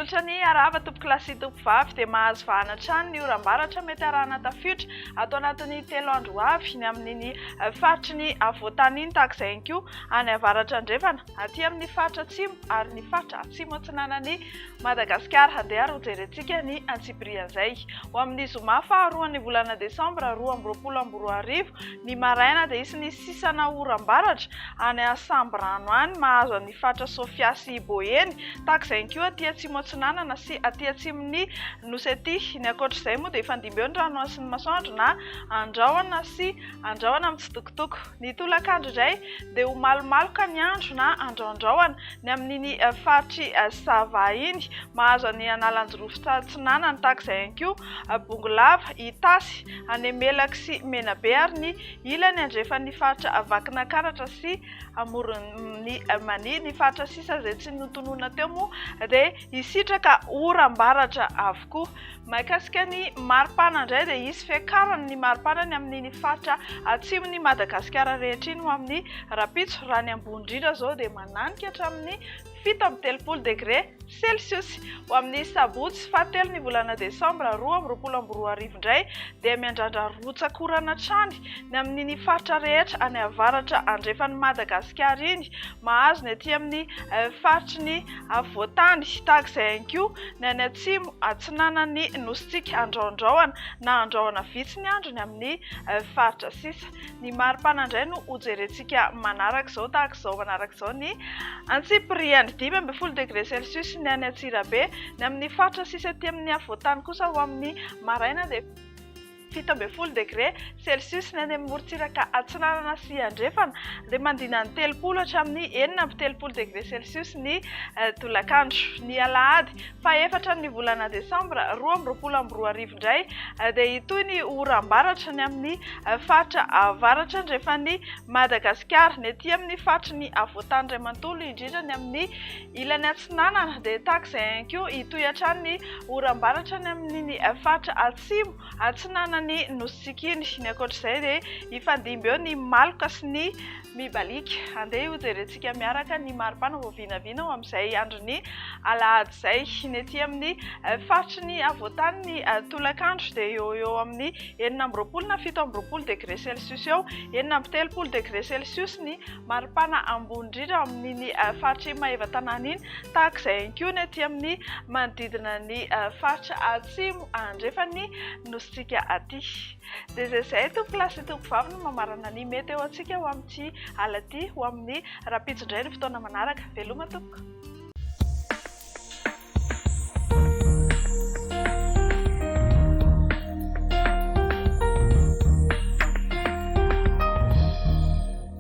Manolotra ny arahaba tompokolahy sy tompovavy dia mahazo vahana hatrany ny oram-baratra mety arahana tafiotra ato anatin'ny 3 andro ho avy ny amin'iny faritry ny afovoan-tany iny tahaka izay ihany koa any avaratra andrefana aty amin'ny faritra atsimo ary ny faritra atsimo atsinanan'i Madagasikara. Handeha ary hojerentsika ny antsipirian'izay. Ho amin'ny zoma faharoan'ny volana desambra 2022 ny maraina dia hisy ny sisana oram-baratra any Sambirano any mahazo an'ny faritra Sofia sy Boeny, tahaka izay ihany koa aty atsimo atsinanana sy aty atsimon'ny nosy aty. Ny ankoatr'izay moa dia hifandimby eo ny rano sy ny masoandro na andrahona sy andrahona mitsitokotoko. Ny tolakandro indray dia ho malomaloka ny andro na andraondraoana ny amin'iny faritr'i Sava iny, mahazo an'i Analanjirofo Atsinanana, tahaka izay ihany koa Bongolava, Itasy, any Melaky sy Menabe ary ny ilany andrefan'ny faritra Vakinankaratra sy Amoron'i Mania. Ny faritra sisa izay tsy notononina teo moa dia hisitraka oram-baratra avokoa. Mahakasika ny maripana indray dia hisy fiakarany ny maripana ny amin'iny faritra atsimon'i Madagasikara rehetra iny ho amin'ny rahampitso. Raha ny ambony indrindra izao dia mananika hatramin'ny 37 degre selsiosy. Ho amin'ny sabotsy fahatelo ny volana desambra 2022 indray dia miandrandra rotsak'orana hatrany ny amin'iny faritra rehetra any avaratra andrefan'i Madagasikara iny. Mahazo ny aty amin'ny faritry ny afovoan-tany. Tahaka izay ihany koa ny any atsimo atsinanan'ny nosintsika, andraondraoana na andrahona vitsy ny andro ny amin'ny faritra sisa. Ny maripana indray no hojerentsika manaraka izao. Tahaka izao manaraka izao ny antsipiriany, 15 degré celsius ny any Antsirabe, ny amin'ny faritra sisa aty amin'ny afovoan-tany kosa ho amin'ny maraina dia 17 degre celsius ny any amin'ny morontsiraka atsinanana sy andrefana, dia mandina ny 30 hatramin'ny 36 degre celsius ny tolakandro. Ny alahady fahaefatra ny volana desambra 2022 indray dia hitohy ny oram-baratra ny amin'ny faritra avaratra andrefan'i Madagasikara. Ny aty amin'ny faritry ny afovoan-tany iray manontolo, indrindra ny amin'ny ilany atsinanana, dia tahaka izay ihany koa hitohy hatrany ny oram-baratra ny amin'iny faritra atsimo atsinanan'ny nosintsika iny. Ny ankoatr'izay dia hifandimby eo ny maloka sy ny mibaliaka. Andeha hojerentsika miaraka ny maripana vao vinavina ho amin'izay andron'ny alahady izay. Ny aty amin'ny faritry ny afovoan-tany ny tolakandro dia eo ho eo amin'ny 26 na 27 degre celsius eo, 36 degre celsius ny maripana ambony indrindra amin'iny faritr'i Maevatanàna iny. Tahaka izay ihany koa ny aty amin'ny manodidina ny faritra atsimo andrefan'ny nosintsika aty. Dia izay izay tompokolahy sy tompokovavy no mamarana ny météo antsika ho amin'ity alina ity, ho amin'ny rahampitso indray ny fotoana manaraka. Veloma tompoko.